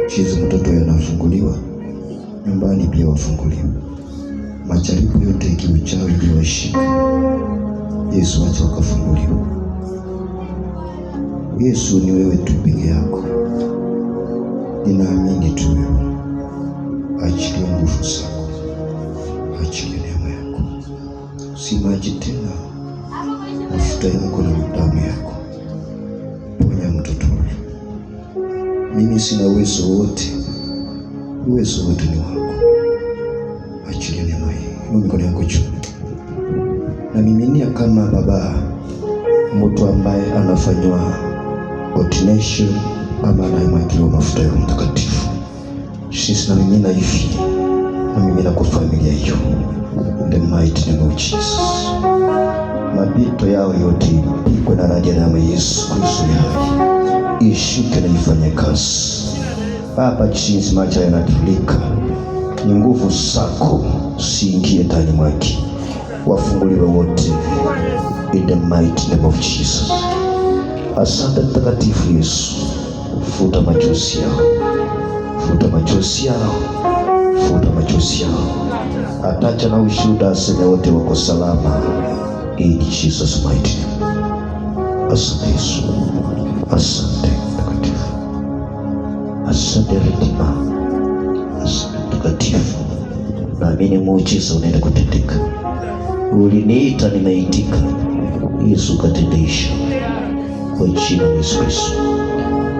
Chizi mtoto yanafunguliwa nyumbani, pia wafunguliwe. Majaribu yote ikiuchawi iliyowashika, Yesu acha wakafunguliwa. Yesu, ni wewe tu peke yako, ninaamini tu wewe. Achilia nguvu zako, achilia neema yako, si maji tena, mafuta yako na damu yako. Ponya mtoto huyu. Mimi sina uwezo wote, uwezo wote ni wako. Achilia neema hii. Inua mikono yako juu, na miminia kama baba mtu ambaye anafanywa ordination ama anayemwagiliwa mafuta ya Roho Mtakatifu. Sisi na mimina hivi, na mimina kwa familia hiyo, in the mighty name of Jesus. Mapito yao yote ipigwe na radi ya damu ya Yesu Kristo ya hai, ishuke na ifanye kazi. Baba, jinsi maji yanatiririka, ni nguvu zako siingie ndani mwake, wafunguliwe wote in the mighty name of Jesus. Asante Mtakatifu Yesu, futa machozi yao, futa machozi yao, futa machozi yao. Atacha na ushuhuda, aseme wote wako salama in Jesus mighty name. Asante Yesu, asante Mtakatifu, asante Redeemer, asante Mtakatifu. Naamini muujiza unaenda kutendeka. Uliniita, nimeitika. Yesu katendesha kwa jina la Yesu Kristo.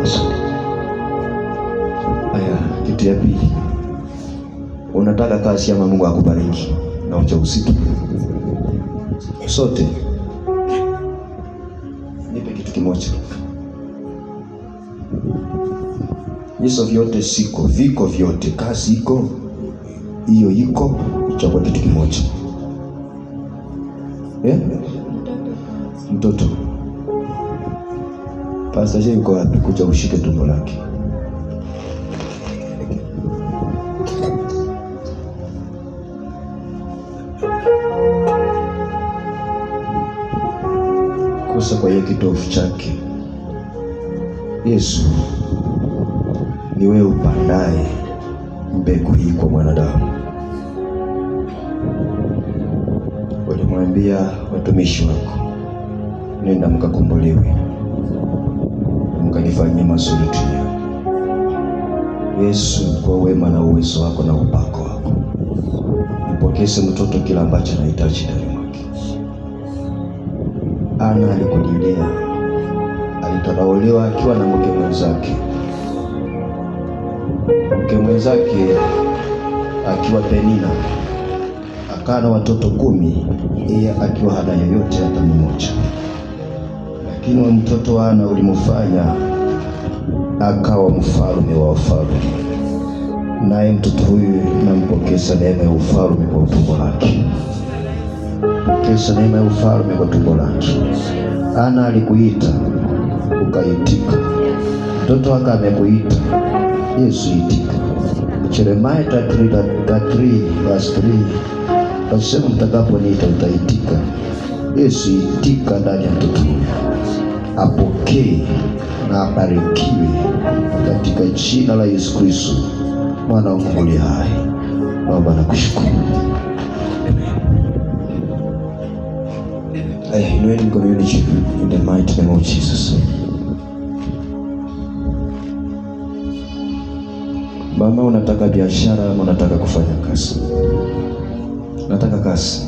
Asante. Aya, kitu ya pili, unataka kazi ama Mungu akubariki na ujauzito? Sote nipe kitu kimoja. Hizo vyote siko, viko vyote, kazi iko, hiyo iko, chagua kitu kimoja. Eh? Mtoto kwanza. Mtoto. Pastor J yuko wapi? Kuja ushike tumbo lake. Kusa kwa hiyo kitovu chake. Yesu, ni wewe upandaye mbegu hii kwa mwanadamu. Ulimwambia watumishi wako, nenda mkakombolewe, mkanifanyie mazuri dunia. Yesu, kwa wema na uwezo wako na upako wako, mpokeze mtoto kila ambacho anahitaji ndani mwake. Ana alikulilia, alitadauliwa akiwa na mke mwenzake, mke mwenzake akiwa Penina, akaa na watoto 10, yeye akiwa hana yoyote hata mmoja. Lakini wa mtoto wa Ana ulimfanya akawa mfalme wa wafalme, naye mtoto huyu nampokeza neema ya ufalme kwa tumbo lake. Pokeza neema ya ufalme kwa tumbo lake. Ana alikuita ukaitika, mtoto wake amekuita, Yesu itika. Jeremiah 33 verse 3 nasema mtakaponiita utaitika. Yesu itika ndani ya mtoto huyu, apokee na abarikiwe katika jina la Yesu Kristo mwana wa Mungu aliye hai. Baba nakushukuru. Amen. Aya, inueni mikono yenu juu in the mighty name of Jesus. Mama, unataka biashara ama unataka kufanya kazi? Nataka kazi.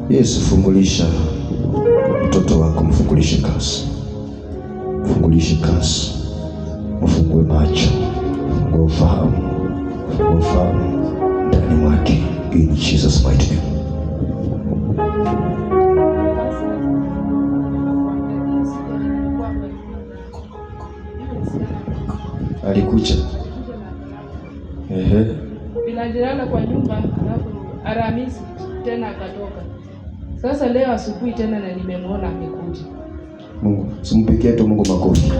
Yesu, fungulisha mtoto wako, mfungulishe kazi. Fungulishe kazi, ufungue macho, ufungue ufahamu, ufungue ufahamu ndani mwake, in Jesus mighty name. Alikuja ehe, Binajirana kwa nyumba, alafu Alhamisi tena akatoka. Sasa leo asubuhi tena na nimemwona amekuja. Mungu simpigie tu Mungu makofi.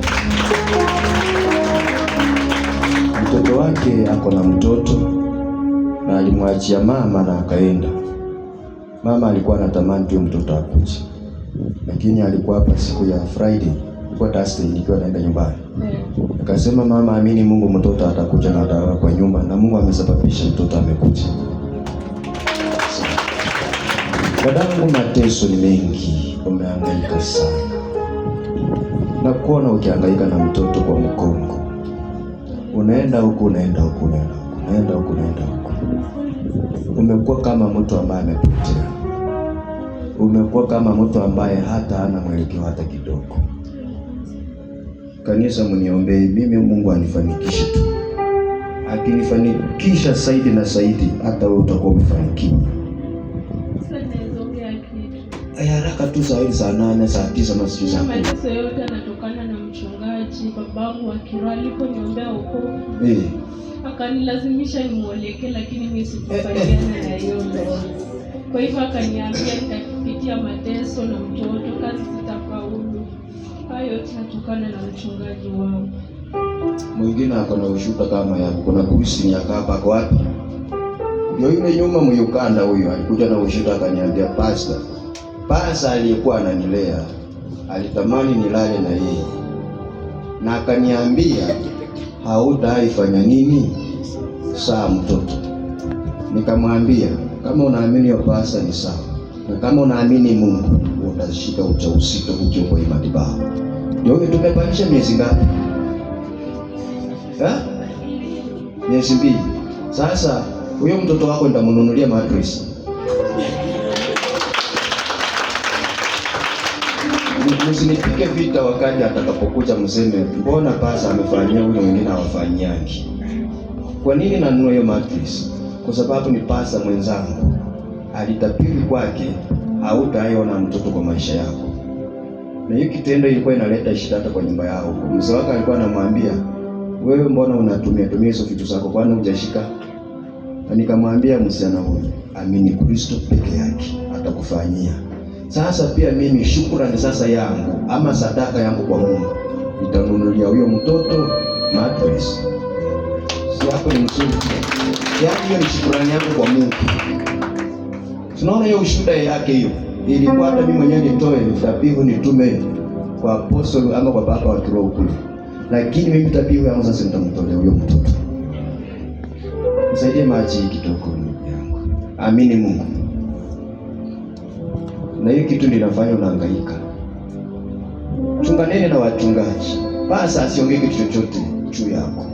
Mtoto wake ako na mtoto na alimwachia mama na akaenda. Mama alikuwa anatamani tu mtoto akuje, lakini alikuwa hapa siku ya Friday, ilikuwa Thursday, nikiwa naenda nyumbani. Akasema mama, amini Mungu, mtoto atakuja na atalala kwa nyumba, na Mungu amesababisha mtoto amekuja. Dadangu, mateso ni mengi, umehangaika sana na kuona ukihangaika na mtoto kwa mgongo, unaenda huku unaenda huku unaenda huku unaenda huku unaenda huku, umekuwa kama mtu ambaye amepotea, umekuwa kama mtu ambaye hata hana mwelekeo hata kidogo. Kanisa, mniombee mimi, Mungu anifanikishe tu. Akinifanikisha zaidi na zaidi, hata wewe utakuwa umefanikiwa. Sasa naweza ongea kitu. Ay, haraka tu saa hii saa 8 saa 9 ama sijui saa 10. Mateso yote yanatokana na mchungaji babangu wa kiroho aliponiombea wokovu. Akanilazimisha nimwoleke, lakini mimi sikukubaliana na hiyo ndoa. Kwa hivyo akaniambia nitapitia mateso na mtoto, kazi zitafaulu. Hayo yote yanatokana na mchungaji wangu. Mwingine ako na ushuka kama yangu. Kuna kusi ni akapa ako wapi? Ndio yule nyuma Muyukanda huyo alikuja na ushuka akaniambia, pastor, pasa aliyekuwa ananilea alitamani nilale na yeye, na akaniambia hautaifanya nini saa mtoto. Nikamwambia kama unaamini hiyo pasa ni sawa, na kama unaamini Mungu utashika ujauzito ukiwa kwa madhabahu. Ndio huyo tumepandisha miezi ngapi? Ha? Miezi 2. Sasa huyo mtoto wako nitamnunulia mattress. Msinipige vita wakati atakapokuja mseme mbona pasa amefanyia huyo mwingine hawafanyiangi. Kwa nini nanunua hiyo mattress? Kwa sababu ni pasa mwenzangu. Alitabiri kwake hautaiona mtoto kwa maisha yako. Na hiyo kitendo ilikuwa inaleta shida hata kwa nyumba yao. Mzee wake alikuwa anamwambia, wewe mbona unatumia tumia hizo vitu zako, kwani hujashika? Na nikamwambia msichana huyu, amini Kristo peke yake atakufanyia. Sasa pia mimi shukrani sasa yangu ama sadaka yangu kwa Mungu, nitanunulia huyo mtoto mattress. Si hapo ni mzuri? Yaani hiyo ni shukrani yangu kwa Mungu. Tunaona hiyo ushuhuda yake hiyo. Ilikuwa hata mimi mwenyewe nitoe dhabihu nitume kwa apostle ama kwa baba wa kiroho kule. Lakini mimi dhabihu yangu sasa nitamtolea huyo mtoto. Nisaidie maji kidogo ndugu yangu. Amini Mungu. Na hiyo kitu ninafanya unahangaika. Chunganeni na wachungaji. Basi asiongee kitu chochote juu yako.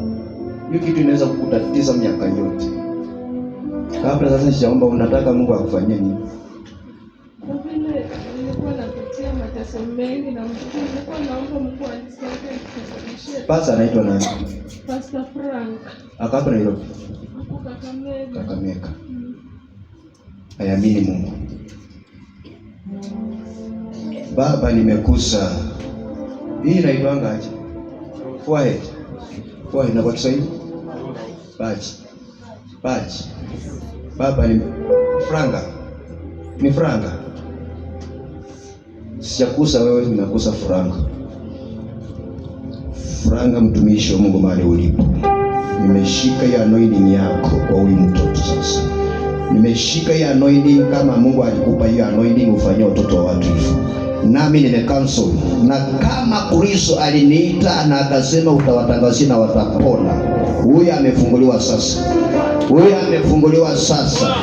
Hiyo kitu inaweza kukutatiza miaka yote. Kabla sasa sijaomba, unataka Mungu akufanyie nini? Kwa vile nilikuwa napitia mateso mengi na mtoto, nilikuwa naomba Mungu anisaidie nifundishe. Pastor anaitwa nani? Pastor Frank. Ako hapa Nairobi. Hapo Kakamega. Kakamega. Ayamini Mungu. Baba, nimekusa. Hii inaitwanga aje? Forehead. Forehead na kwa Kiswahili? Baji. Baji. Baba ni franga. Ni franga. Sijakusa wewe, nimekusa franga. Franga, mtumishi wa Mungu mahali ulipo. Nimeshika ya anointing yako kwa huyu mtoto sasa. Nimeshika ya anointing kama Mungu alikupa hiyo anointing ufanyie watoto wa watu hivyo. Nami nimecancel. Na kama Kristo aliniita na akasema utawatangazia na watapona. Huyu amefunguliwa sasa. Huyu amefunguliwa sasa.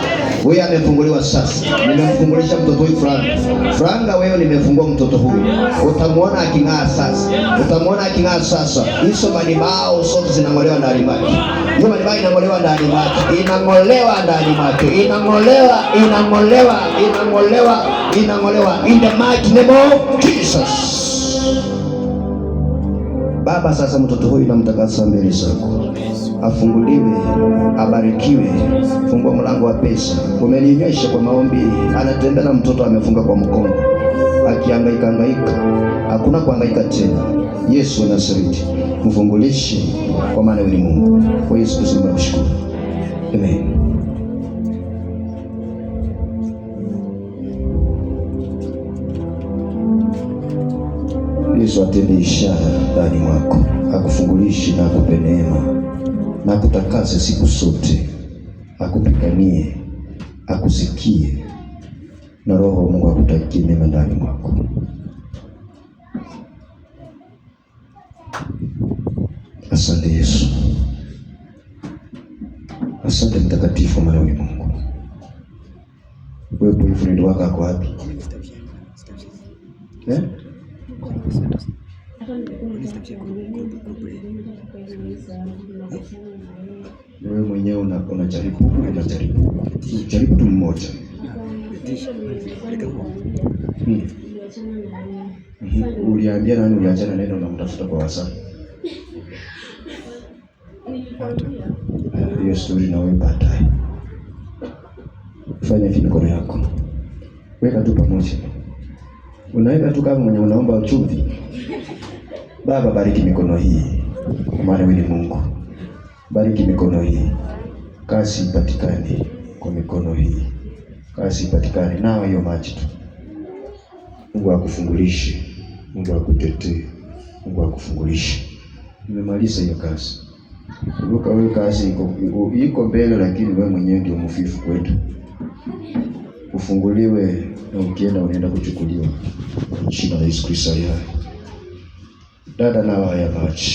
Huyu amefunguliwa sasa. Nimemfungulisha mtoto huyu Franga. Franga, wewe nimefungua mtoto huyu. Utamuona aking'aa sasa. Utamuona aking'aa sasa. Hizo madhabahu zote zinang'olewa ndani mwake. Hiyo madhabahu inang'olewa ndani mwake. Inang'olewa ndani mwake. Inang'olewa, inang'olewa, inang'olewa, inang'olewa. In the mighty name of Jesus. Baba, sasa mtoto huyu namtakasa mbele zako, afunguliwe, abarikiwe. Fungua mlango wa pesa. Umenionyesha kwa maombi, anatembea na mtoto amefunga kwa mkono, akihangaika hangaika, hakuna kuhangaika tena. Yesu wa Nazareti, mfungulishe, kwa maana wewe ni Mungu. Kwa Yesu Kristo nakushukuru, amen. Yesu atende ishara ndani mwako, akufungulishe na akupe neema na akutakase siku zote, akupiganie, akusikie, na Roho wa Mungu akutakie mema ndani mwako. Asante Yesu, asante Mtakatifu, maana wewe ni Mungu. Wewe boyfriend wako ako wapi? Eh? Hata nilikuwa nataka kuambia mimi mpaka ugonjwa ukaisha, na yeye. Wewe mwenyewe unajaribu unajaribu jaribu tu mmoja. Nilikuwa nikwambia niliachana na yeye. Uliambia nani uliachana naye na unamtafuta kwa WhatsApp? Nilikwambia Hiyo story na wewe baadaye. Fanya hivi mikono yako, weka tu pamoja, unaweka tu kama mwenye unaomba chumvi. Baba, bariki mikono hii, kwa maana wewe ni Mungu. Bariki mikono hii, kazi ipatikane kwa mikono hii, kazi ipatikane. Nao hiyo maji tu. Mungu akufungulishe, Mungu akutetee, Mungu akufungulishe. Nimemaliza hiyo kazi. Kumbuka wewe kazi iko mbele, lakini wewe mwenyewe ndio mfifu kwetu. Ufunguliwe na ukienda unaenda kuchukuliwa. Kwa jina la Yesu Kristo aliye hai. Dada, nawa haya maji.